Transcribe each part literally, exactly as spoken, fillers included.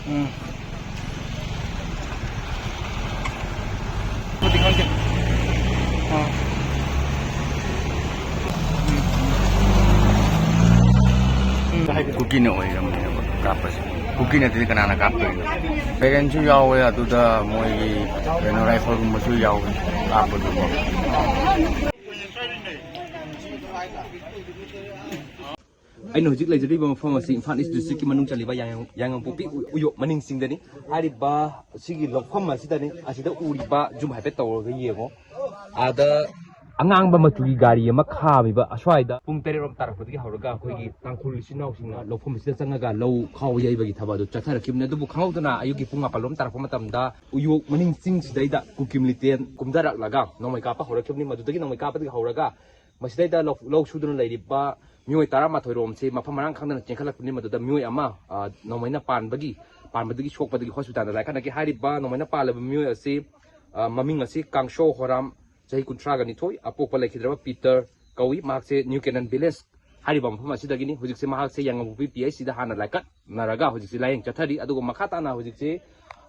ꯎꯝ꯫ ꯈꯪꯗꯦ, ꯈꯪꯗꯦ꯫ ꯑꯥ꯫ ꯎꯝ꯫ ꯎꯝ꯫ ꯀꯨꯀꯤꯅ ꯑꯣꯏꯔꯝꯃꯦꯕ ꯀꯥꯞꯄꯁꯦ꯫ ꯀꯨꯀꯤ ꯅꯠꯇ꯭ꯔꯗꯤ ꯀꯅꯥꯅ ꯀꯥꯞꯇꯣꯏꯅꯣ? ꯄꯦꯔꯦꯟꯁꯁꯨ ꯌꯥꯎꯋꯦ ꯑꯗꯨꯗ, ꯃꯣꯏꯒꯤ ꯀꯩꯅꯣ, ꯔꯥꯏꯐꯜꯒꯨꯝꯕꯁꯨ ꯌꯥꯎꯋꯦ ꯀꯥꯞꯄꯗꯨꯀꯣ꯫ ꯑꯩꯅ ꯍꯧꯖꯤꯛ ꯂꯩꯖꯔꯤꯕ ꯃꯐꯝ ꯑꯁꯤ ꯏꯝꯐꯥꯜ ꯏꯁ ꯗꯤꯁꯇ꯭ꯔꯤꯛꯀꯤ ꯃꯅꯨꯡ ꯆꯜꯂꯤꯕ ꯌꯥꯏꯉꯪ-, ꯌꯥꯏꯉꯪꯄꯣꯛꯄꯤ ꯎ-, ꯎꯌꯣꯛ ꯃꯅꯤꯡ ꯆꯤꯡꯗꯅꯤ꯫ ꯍꯥꯏꯔꯤꯕ ꯁꯤꯒꯤ ꯂꯧꯐꯝ ꯑꯁꯤꯗꯅꯤ꯫ ꯑꯁꯤꯗ ꯎꯔꯤꯕ, ꯖꯨꯝ ꯍꯥꯏꯐꯦꯠ ꯇꯧꯔꯒ ꯌꯦꯡꯉꯣ꯫ ꯑꯥꯗ ꯑꯉꯥꯡꯕ ꯃꯆꯨꯒꯤ ꯒꯥꯔꯤ ꯑꯃ ꯈꯥꯝꯃꯤꯕ ꯑꯁ꯭ꯋꯥꯏꯗ ꯄꯨꯡ ꯇꯔꯦꯠ ꯔꯣꯝ ꯇꯥꯔꯛꯄꯗꯒꯤ ꯍꯧꯔꯒ ꯑꯩꯈꯣꯏꯒꯤ ꯇꯥꯡꯈꯨꯜ ꯏꯆꯤꯟ ꯏꯅꯥꯎꯁꯤꯡꯅ ꯂꯧꯐꯝ ꯑꯁꯤꯗ ꯆꯪꯉꯒ ꯂꯧ ꯈꯥꯎꯕ ꯌꯩꯕꯒꯤ ꯊꯕꯛ ꯑꯗꯨ ꯆꯠꯊꯔꯛꯈꯤꯕꯅꯤ꯫ ꯑꯗꯨꯕꯨ ꯈꯪꯍꯧꯗꯅ ꯑꯌꯨꯛꯀꯤ ꯄꯨꯡ ꯃꯥꯄꯜ ꯔꯣꯝ ꯇꯥꯔꯛꯄ ꯃꯇꯝꯗ ꯎꯌꯣꯛ ꯃꯅꯤꯡ ꯆꯤꯡꯁꯤꯗꯩꯗ ꯀꯨꯀꯤ ꯃꯤꯂꯤꯇꯦꯟ ꯀꯨꯝꯊꯔꯛꯂꯒ ꯅꯣꯡꯃꯩ ꯀꯥꯞꯄ ꯍꯧꯔꯛꯈꯤꯕꯅꯤ꯫ ꯃꯗꯨꯗꯒꯤ ꯅꯣꯡꯃꯩ ꯀꯥꯞꯄꯗꯒꯤ ꯍꯧꯔꯒ ꯃꯁꯤꯗꯩꯗ ꯂꯧ, ꯂꯧ ꯁꯨꯗꯨꯅ ꯂꯩꯔꯤꯕ ꯃꯤꯑꯣꯏ ꯇꯔꯥꯃꯥꯊꯣꯏ ꯔꯣꯝꯁꯤ ꯃꯐꯝ ꯃꯔꯥꯡ ꯈꯪꯗꯅ ꯆꯦꯟꯈꯠꯂꯛꯄꯅꯤ꯫ ꯃꯗꯨꯗ ꯃꯤꯑꯣꯏ ꯑꯃ, ꯑ, ꯅꯣꯡꯃꯩꯅ ꯄꯥꯟꯕꯒꯤ, ꯄꯥꯟꯕꯗꯒꯤ ꯁꯣꯛꯄꯗꯒꯤ ꯍꯣꯁꯄꯤꯇꯥꯜꯗ ꯂꯥꯏꯀꯠꯅꯈꯤ꯫ ꯍꯥꯏꯔꯤꯕ ꯅꯣꯡꯃꯩꯅ ꯄꯥꯜꯂꯕ ꯃꯤꯑꯣꯏ ꯑꯁꯤ, ꯑ, ꯃꯃꯤꯡ ꯑꯁꯤ ꯀꯥꯡꯁꯣ ꯍꯣꯔꯥꯝ, ꯆꯍꯤ ꯀꯨꯟꯊ꯭ꯔꯥꯒ ꯅꯤꯊꯣꯏ, ꯑꯄꯣꯛꯄ ꯂꯩꯈꯤꯗ꯭ꯔꯕ ꯄꯤꯇꯔ ꯀꯧꯏ꯫ ꯃꯍꯥꯛꯁꯦ ꯅ꯭ꯌꯨ ꯀꯦꯅꯟ ꯚꯤꯂꯦꯖ ꯍꯥꯏꯔꯤꯕ ꯃꯐꯝ ꯑꯁꯤꯗꯒꯤꯅꯤ꯫ ꯍꯧꯖꯤꯛꯁꯦ ꯃꯍꯥꯛꯁꯦ ꯌꯥꯏꯉꯪꯄꯣꯛꯄꯤ ꯄꯤ ꯑꯩꯆ ꯁꯤꯗ ꯍꯥꯟꯅ ꯂꯥꯏꯀꯠꯅꯔꯒ ꯍꯧꯖꯤꯛꯁꯦ ꯂꯥꯌꯦꯡ ꯆꯠꯊꯔꯤ꯫ ꯑꯗꯨꯒ ꯃꯈꯥ ꯇꯥꯅ ꯍꯧꯖꯤꯛꯁꯦ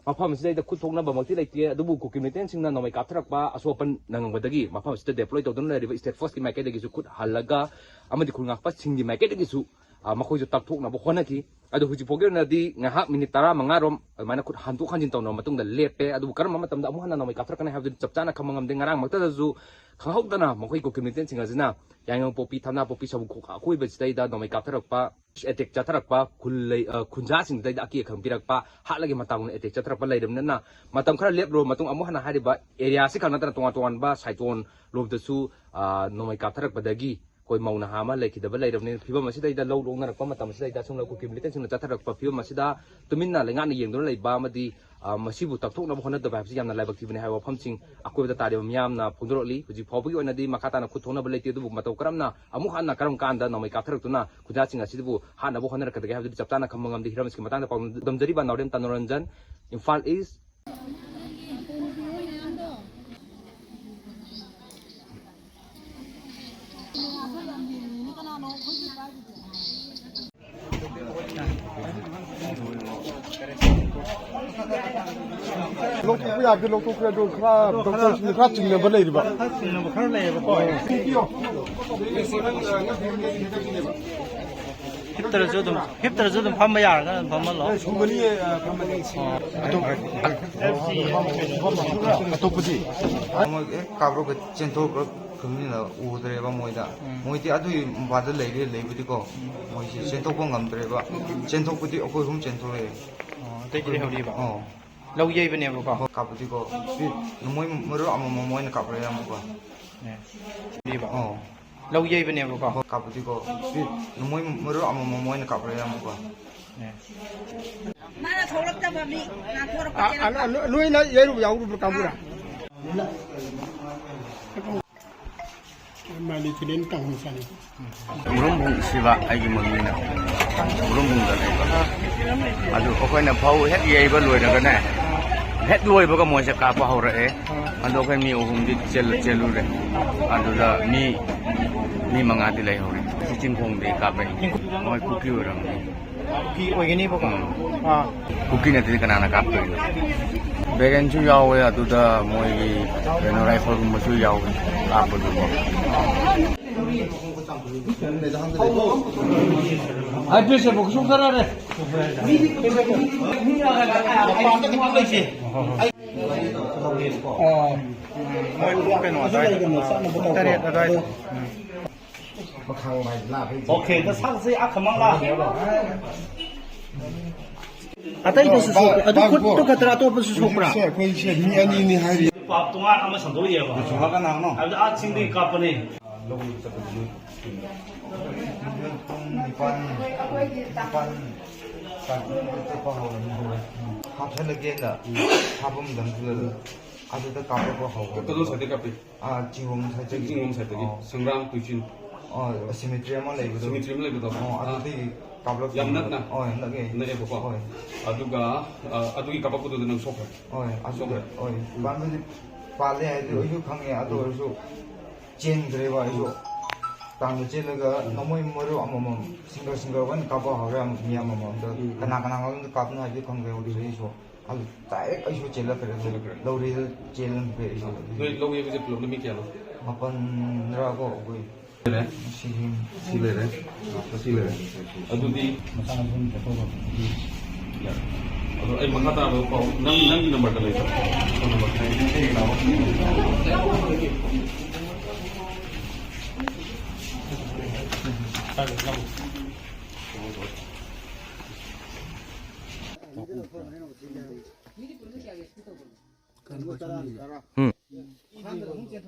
ꯃꯐꯝ ꯑꯁꯤꯗꯩꯗ ꯈꯨꯠ ꯊꯣꯛꯅꯕꯃꯛꯇꯤ ꯂꯩꯇꯦ, ꯑꯗꯨꯕꯨ ꯀꯨꯀꯤ ꯃꯤꯂꯤꯇꯦꯟꯁꯤꯡꯅ ꯅꯣꯡꯃꯩ ꯀꯥꯞꯊꯔꯛꯄ ꯑꯁꯣꯛ ꯑꯄꯟ ꯅꯪꯕꯗꯒꯤ ꯃꯐꯝ ꯑꯁꯤꯗ ꯗꯦꯄ꯭ꯂꯣꯏ ꯇꯧꯗꯨꯅ ꯂꯩꯔꯤꯕ ꯁ꯭ꯇꯦꯠ ꯐꯣꯔꯁꯀꯤ ꯃꯥꯏꯀꯩꯗꯒꯤꯁꯨ ꯈꯨꯠ ꯍꯜꯂꯒ ꯑꯃꯗꯤ ꯈꯨꯜ ꯉꯥꯛꯄꯁꯤꯡꯒꯤ ꯃꯥꯏꯀꯩꯗꯒꯤꯁꯨ, ꯑ, ꯃꯈꯣꯏꯁꯨ ꯇꯛꯊꯣꯛꯅꯕ ꯍꯣꯠꯅꯈꯤ꯫ ꯑꯗꯨ ꯍꯧꯖꯤꯛ ꯐꯥꯎꯒꯤ ꯑꯣꯏꯅꯗꯤ ꯉꯥꯏꯍꯥꯛ ꯃꯤꯅꯤꯠ ꯇꯔꯥꯃꯉꯥ ꯔꯣꯝ ꯑꯗꯨꯃꯥꯏꯅ ꯈꯨꯠ ꯍꯟꯗꯣꯛ ꯍꯟꯖꯤꯟ ꯇꯧꯅꯕ ꯃꯇꯨꯡꯗ ꯂꯦꯞꯄꯦ꯫ ꯑꯗꯨꯕꯨ ꯀꯔꯝꯕ ꯃꯇꯝꯗ ꯑꯃꯨꯛ ꯍꯟꯅ ꯅꯣꯡꯃꯩ ꯀꯥꯞꯊꯔꯛꯀꯅꯤ ꯍꯥꯏꯕꯗꯨꯗꯤ ꯆꯞ ꯆꯥꯅ ꯈꯪꯕ ꯉꯝꯗꯦ꯫ ꯉꯔꯥꯡꯃꯛꯇꯗꯁꯨ ꯈꯪꯍꯧꯗꯅ ꯃꯈꯣꯏ ꯀꯨꯀꯤ ꯃꯤꯂꯤꯇꯦꯟꯁꯤꯡ ꯑꯁꯤꯅ ꯌꯥꯏꯉꯪꯄꯣꯛꯄꯤ, ꯊꯝꯅꯥꯄꯣꯛꯄꯤ, ꯁꯕꯨꯛꯈꯣꯛ ꯑꯀꯣꯏꯕꯁꯤꯗꯩꯗ ꯅꯣꯡꯃꯩ ꯀꯥꯞꯊꯔꯛꯄ, ꯑꯦꯇꯦꯛ ꯆꯠꯊꯔꯛꯄ, ꯈꯨꯜ ꯂꯩ-, ꯑ, ꯈꯨꯟꯖꯥꯁꯤꯡꯗꯨꯗꯩꯗ ꯑꯀꯤ ꯑꯈꯪ ꯄꯤꯔꯛꯄ, ꯍꯥꯠꯂꯒꯦ ꯃꯇꯥꯡ ꯑꯦꯇꯦꯛ ꯆꯠꯊꯔꯛꯄ ꯂꯩꯔꯕꯅꯤꯅ, ꯃꯇꯝ ꯈꯔ ꯂꯦꯞꯂꯨꯔꯕ ꯃꯇꯨꯡ ꯑꯃꯨꯛ ꯍꯟꯅ ꯍꯥꯏꯔꯤꯕ ꯑꯦꯔꯤꯌꯥꯁꯤ ꯈꯛ ꯅꯠꯇꯅ ꯇꯣꯉꯥꯟ ꯇꯣꯉꯥꯟꯕ ꯁꯥꯏꯇꯣꯟ ꯂꯣꯝꯗꯁꯨ, ꯑ, ꯅꯣꯡꯃꯩ ꯀꯥꯞꯊꯔꯛꯄꯗꯒꯤ ꯑꯩꯈꯣꯏ ꯃꯧ ꯅꯍꯥ ꯑꯃ ꯂꯩꯈꯤꯗꯕ ꯂꯩꯔꯕꯅꯤꯅ, ꯐꯤꯕꯝ ꯑꯁꯤꯗꯩꯗ ꯂꯧ ꯂꯣꯛꯅꯔꯛꯄ ꯃꯇꯝ ꯑꯁꯤꯗꯩꯗ ꯑꯁꯨꯝꯅ ꯀꯨꯀꯤ ꯃꯤꯂꯤꯇꯦꯟꯁꯤꯡꯅ ꯆꯠꯊꯔꯛꯄ ꯐꯤꯕꯝ ꯑꯁꯤꯗ ꯇꯨꯃꯤꯟꯅ ꯂꯩꯉꯥꯛꯅ ꯌꯦꯡꯗꯨꯅ ꯂꯩꯕ ꯑꯃꯗꯤ, ꯑ, ꯃꯁꯤꯕꯨ ꯇꯛꯊꯣꯛꯅꯕ ꯍꯣꯠꯅꯗꯕ ꯍꯥꯏꯕꯁꯤ ꯌꯥꯝꯅ ꯂꯥꯏꯕꯛ ꯊꯤꯕꯅꯤ ꯍꯥꯏꯕ ꯋꯥꯐꯝꯁꯤꯡ ꯑꯀꯣꯏꯕꯗ ꯇꯥꯔꯤꯕ ꯃꯤꯌꯥꯝꯅ ꯐꯣꯡꯗꯣꯔꯛꯂꯤ꯫ ꯍꯧꯖꯤꯛ ꯐꯥꯎꯕꯒꯤ ꯑꯣꯏꯅꯗꯤ ꯃꯈꯥ ꯇꯥꯅ ꯈꯨꯠ ꯊꯣꯛꯅꯕ ꯂꯩꯇꯦ, ꯑꯗꯨꯕꯨ ꯃꯇꯧ ꯀꯔꯝꯅ ꯑꯃꯨꯛ ꯍꯟꯅ ꯀꯔꯝ ꯀꯥꯟꯗ ꯅꯣꯡꯃꯩ ꯀꯥꯞꯊꯔꯛꯇꯨꯅ ꯈꯨꯟꯖꯥꯁꯤꯡ ꯑꯁꯤꯕꯨ ꯍꯥꯠꯅꯕ ꯍꯣꯠꯅꯔꯛꯀꯗꯒꯦ ꯍꯥꯏꯕꯗꯨꯗꯤ ꯆꯞ ꯆꯥꯅ ꯈꯪꯕ ꯉꯝꯗꯦ꯫ ꯍꯤꯔꯝ ꯑꯁꯤꯒꯤ ꯃꯇꯥꯡꯗ ꯄꯥꯎꯗꯝꯖꯔꯤꯕ ꯅꯥꯎꯔꯦꯝ ꯇꯅꯨꯔꯟꯖꯟ, ꯏꯝꯐꯥꯜ ꯏꯁ꯫ ꯂꯧꯊꯣꯛꯄ ꯌꯥꯕꯗꯤ ꯂꯧꯊꯣꯛꯈ꯭ꯔꯦ, ꯑꯗꯣ ꯈꯔ ꯗꯣꯛꯇꯔꯁꯤꯡꯅ ꯈꯔ ꯆꯤꯡꯅꯕ ꯂꯩꯔꯤꯕ꯫ ꯈꯔ ꯆꯤꯡꯅꯕ ꯈꯔ ꯂꯩꯌꯦꯕꯀꯣ꯫ ꯍꯤꯞꯇ꯭ꯔꯁꯨ ꯑꯗꯨꯝ, ꯍꯤꯞꯇ꯭ꯔꯁꯨ ꯑꯗꯨꯝ ꯐꯝꯕ ꯌꯥꯔꯒꯅ ꯑꯗꯨꯝ ꯐꯝꯍꯜꯂꯣ꯫ ꯁꯨꯝꯕꯅꯤ, ꯑ, ꯐꯝꯕꯅꯤ꯫ ꯑꯇꯣꯞꯄꯗꯤ? ꯃꯣꯏ ꯍꯦꯛ ꯀꯥꯞꯂꯒ ꯆꯦꯟꯊꯣꯛꯈ꯭ꯔꯕꯅꯤꯅ ꯎꯗ꯭ꯔꯦꯕ ꯃꯣꯏꯗ꯫ ꯎꯝ꯫ ꯃꯣꯏꯗꯤ ꯑꯗꯨꯒꯤ ꯃꯄꯥꯗ ꯂꯩꯔꯦ, ꯂꯩꯕꯗꯤꯀꯣ꯫ ꯎꯝ꯫ ꯃꯣꯏꯁꯦ ꯆꯦꯟꯊꯣꯛꯄ ꯉꯝꯗ꯭ꯔꯦꯕ꯫ ꯆꯦꯟꯊꯣꯛꯄꯗꯤ ꯑꯩꯈꯣꯏ ꯑꯍꯨꯝ ꯆꯦꯟꯊꯣꯛꯑꯦ꯫ ꯑꯣ, ꯑꯇꯩꯗꯤ ꯂꯩꯍꯧꯔꯤꯕ? ꯑꯣ꯫ ꯂꯧ ꯌꯩꯕꯅꯦꯕꯀꯣ? ꯍꯣꯏ, ꯀꯥꯞꯄꯗꯤꯀꯣ, ꯁꯤ ꯅꯣꯡꯃꯩ ꯃꯔꯨ ꯑꯃꯃꯝ ꯑꯣꯏꯅ ꯀꯥꯞꯂꯦ ꯑꯃꯨꯛꯀ꯫ ꯑꯦ꯫ ꯂꯤꯕ? ꯑꯣ꯫ ꯂꯧ ꯌꯩꯕꯅꯦꯕꯀꯣ? ꯍꯣꯏ, ꯀꯥꯞꯄꯗꯤꯀꯣ, ꯁꯤ ꯅꯣꯡꯃꯩ ꯃꯔꯨ ꯑꯃꯃꯝ ꯑꯣꯏꯅ ꯀꯥꯞꯂꯦ ꯑꯃꯨꯛꯀ꯫ ꯑꯦ꯫ ꯃꯥꯅ ꯊꯣꯛꯂꯛꯇꯕ ꯃꯤ ꯉꯥꯛꯊꯣꯔꯛꯄ ꯑ, ꯆꯦꯜꯂꯛꯄ꯫ ꯑ, ꯅꯣ-, ꯅꯣꯏꯅ ꯌꯩꯔꯨꯕ ꯌꯥꯎꯔꯨꯕ꯭ꯔꯥ, ꯀꯥꯡꯕꯨꯔꯥ? ꯃꯥꯅꯤ, ꯇꯤꯂꯦꯟ ꯇꯧꯍꯟ ꯆꯥꯅꯤ꯫ ꯎꯔꯨꯝꯕꯨꯡ ꯁꯤꯕ ꯑꯩꯒꯤ ꯃꯃꯤꯡꯅ ꯎꯔꯨꯝꯕꯨꯡꯗ ꯂꯩꯕ꯫ ꯑꯗꯨ ꯑꯩꯈꯣꯏꯅ ꯐꯧ ꯍꯦꯛ ꯌꯩꯕ ꯂꯣꯏꯔꯒꯅꯦ, ꯍꯦꯛ ꯂꯣꯏꯕꯒ ꯃꯣꯏꯁꯦ ꯀꯥꯞꯄ ꯍꯧꯔꯛꯑꯦ꯫ ꯑꯗꯣ ꯑꯩꯈꯣꯏ ꯃꯤ ꯑꯍꯨꯝꯗꯤ ꯆꯦꯜ-, ꯆꯦꯜꯂꯨꯔꯦ꯫ ꯑꯗꯨꯗ ꯃꯤ, ꯃꯤ ꯃꯉꯥꯗꯤ ꯂꯩꯍꯧꯔꯦ꯫ ꯁꯤ ꯆꯤꯡꯈꯣꯡꯗꯒꯤ ꯀꯥꯞꯄꯛꯏ꯫ ꯃꯣꯏ ꯀꯨꯀꯤ ꯑꯣꯏꯔꯝꯅꯤ꯫ ꯀꯨꯀꯤ ꯑꯣꯏꯒꯅꯤꯕꯀꯣ? ꯎꯝ꯫ ꯑꯥ꯫ ꯀꯨꯀꯤ ꯅꯠꯇ꯭ꯔꯗꯤ ꯀꯅꯥꯅ ꯀꯥꯞꯇꯣꯏꯅꯣ? ꯕꯦꯔꯦꯟꯁꯨ ꯌꯥꯎꯋꯦ, ꯑꯗꯨꯗ ꯃꯣꯏꯒꯤ ꯀꯩꯅꯣ, ꯔꯥꯏꯐꯜꯒꯨꯝꯕꯁꯨ ꯌꯥꯎꯋꯦ ꯀꯥꯞꯄꯗꯨꯀꯣ꯫ ꯍꯥꯏꯐꯦꯠꯁꯦ ꯑꯃꯨꯛ ꯁꯨꯝ ꯈꯔꯔꯦ꯫ ꯃꯄꯥꯟꯗ ꯈꯤꯇꯪ ꯂꯩꯁꯦ꯫ ꯑꯥ꯫ ꯃꯣꯏ ꯄꯨꯡ ꯀꯩꯅꯣ ꯑꯗꯨꯋꯥꯏꯗ, ꯇꯔꯦꯠ ꯑꯗꯨꯋꯥꯏꯗ꯫ ꯎꯝ꯫ ꯑꯇꯩꯗꯁꯨ ꯁꯣꯛꯄ꯭ꯔꯥ? ꯑꯗꯨ ꯈꯨꯠꯇꯨ ꯈꯛꯇꯔꯥ, ꯑꯇꯣꯞꯄꯁꯨ ꯁꯣꯛꯄ꯭ꯔꯥ? ꯍꯧꯖꯤꯛꯁꯦ ꯑꯩꯈꯣꯏꯁꯦ ꯃꯤ ꯑꯅꯤꯅꯤ ꯍꯥꯏꯔꯤ꯫ ꯄꯥꯞ ꯇꯣꯉꯥꯟ ꯑꯃ ꯁꯟꯗꯣꯛꯑꯦꯕ꯫ ꯍꯥꯏꯕꯗꯤ ꯑꯥ ꯆꯤꯡꯗꯒꯤ ꯀꯥꯞꯄꯅꯦ꯫ ꯂꯧ ꯆꯠꯄꯗꯨ ꯄꯨꯡ ꯅꯤꯄꯥꯟ, ꯅꯤꯄꯥꯟ ꯇꯥꯔꯛꯄꯗ ꯆꯠꯄ ꯍꯧꯔꯅꯤ꯫ ꯍꯥꯞꯆꯜꯂꯒꯦꯅ ꯍꯥꯞꯄ ꯃꯇꯝꯗꯨꯗ ꯑꯗꯨꯗ ꯀꯥꯞꯄꯛꯄ ꯍꯧꯕ꯫ ꯀꯗꯣꯝ ꯁꯥꯏꯗꯇ ꯀꯥꯞꯄꯤ? ꯑꯥ, ꯆꯤꯡꯒꯣꯡ ꯁꯥꯏꯠꯇꯒꯤ꯫ ꯆꯤꯡꯒꯣꯡ ꯁꯥꯏꯠꯇꯒꯤ꯫ ꯑꯣ꯫ ꯁꯪꯒ꯭ꯔꯥꯝ ꯇꯨꯏꯆꯤꯟ꯫ ꯑꯣ, cemetery ꯑꯃ ꯂꯩꯕꯗꯣ꯫ Cemetery ꯑꯃ ꯂꯩꯕꯗꯣ? ꯑꯣ, ꯑꯥ꯫ ꯑꯗꯨꯗꯒꯤ ꯀꯥꯞꯂꯛꯄ꯫ ꯌꯥꯝ ꯅꯛꯅ? ꯍꯣꯏ, ꯅꯛꯑꯦ꯫ ꯅꯛꯑꯦꯕꯀꯣ? ꯍꯣꯏ꯫ ꯑꯗꯨꯒ, ꯑ, ꯑꯗꯨꯒꯤ ꯀꯥꯞꯄꯛꯄꯗꯨꯗ ꯅꯪ ꯁꯣꯛꯈ꯭ꯔꯦ? ꯍꯣꯏ, ꯑꯗꯨꯗ, ꯁꯣꯛꯈ꯭ꯔꯦ? ꯍꯣꯏ꯫ ꯄꯥꯟꯕꯗꯤ ꯄꯥꯜꯂꯦ ꯍꯥꯏꯗꯤ ꯑꯩꯁꯨ ꯈꯪꯉꯦ, ꯑꯗꯨ ꯑꯣꯏꯔꯁꯨ ꯆꯦꯟꯗ꯭ꯔꯦꯕ ꯑꯩꯁꯨ꯫ ꯇꯥꯟꯅ ꯆꯦꯜꯂꯒ ꯅꯣꯡꯃꯩ ꯃꯔꯨ ꯑꯃꯃꯝ, single single ꯑꯣꯏꯅ ꯀꯥꯞꯄ ꯍꯧꯔꯦ, ꯃꯤ ꯑꯃꯃꯝꯗ꯫ ꯎꯝ꯫ ꯀꯅꯥ ꯀꯅꯥ ꯃꯉꯣꯟꯗ ꯀꯥꯞꯄꯅꯣ ꯍꯥꯏꯕꯗꯤ ꯈꯪꯗ꯭ꯔꯦ ꯍꯧꯖꯤꯛ ꯑꯩꯁꯨ꯫ ꯑꯗꯨ ꯗꯥꯏꯔꯦꯛ ꯑꯩꯁꯨ ꯆꯦꯜꯂꯛꯈ꯭ꯔꯦ꯫ ꯆꯦꯜꯂꯛꯈ꯭ꯔꯦ꯫ ꯂꯧꯔꯦꯗ ꯆꯦꯜꯂꯛꯈ꯭ꯔꯦ ꯑꯩꯁꯨ꯫ ꯅꯣꯏ ꯂꯧ ꯌꯩꯕꯁꯦ ꯄꯨꯂꯞꯅ ꯃꯤ ꯀꯌꯥꯅꯣ? ꯃꯥꯄꯟꯔꯀꯣ ꯑꯩꯈꯣꯏ꯫ ꯂꯩꯔꯦ꯫ ꯁꯤ ꯁꯤ ꯂꯩꯔꯦ꯫ ꯁꯤ ꯂꯩꯔꯦ꯫ ꯑꯗꯨꯗꯤ ꯃꯁꯥꯅ ꯑꯗꯨꯝ ꯆꯠꯊꯣꯛꯑꯒ꯫ ꯌꯥꯔꯦ꯫ ꯑꯗꯣ ꯑꯩ ꯃꯈꯥ ꯇꯥꯕ ꯄꯥꯎ, ꯅꯪ, ꯅꯪꯒꯤ ꯅꯝꯕꯔꯗ ꯂꯩꯕ꯭ꯔꯥ? Phone number. ꯎꯝ꯫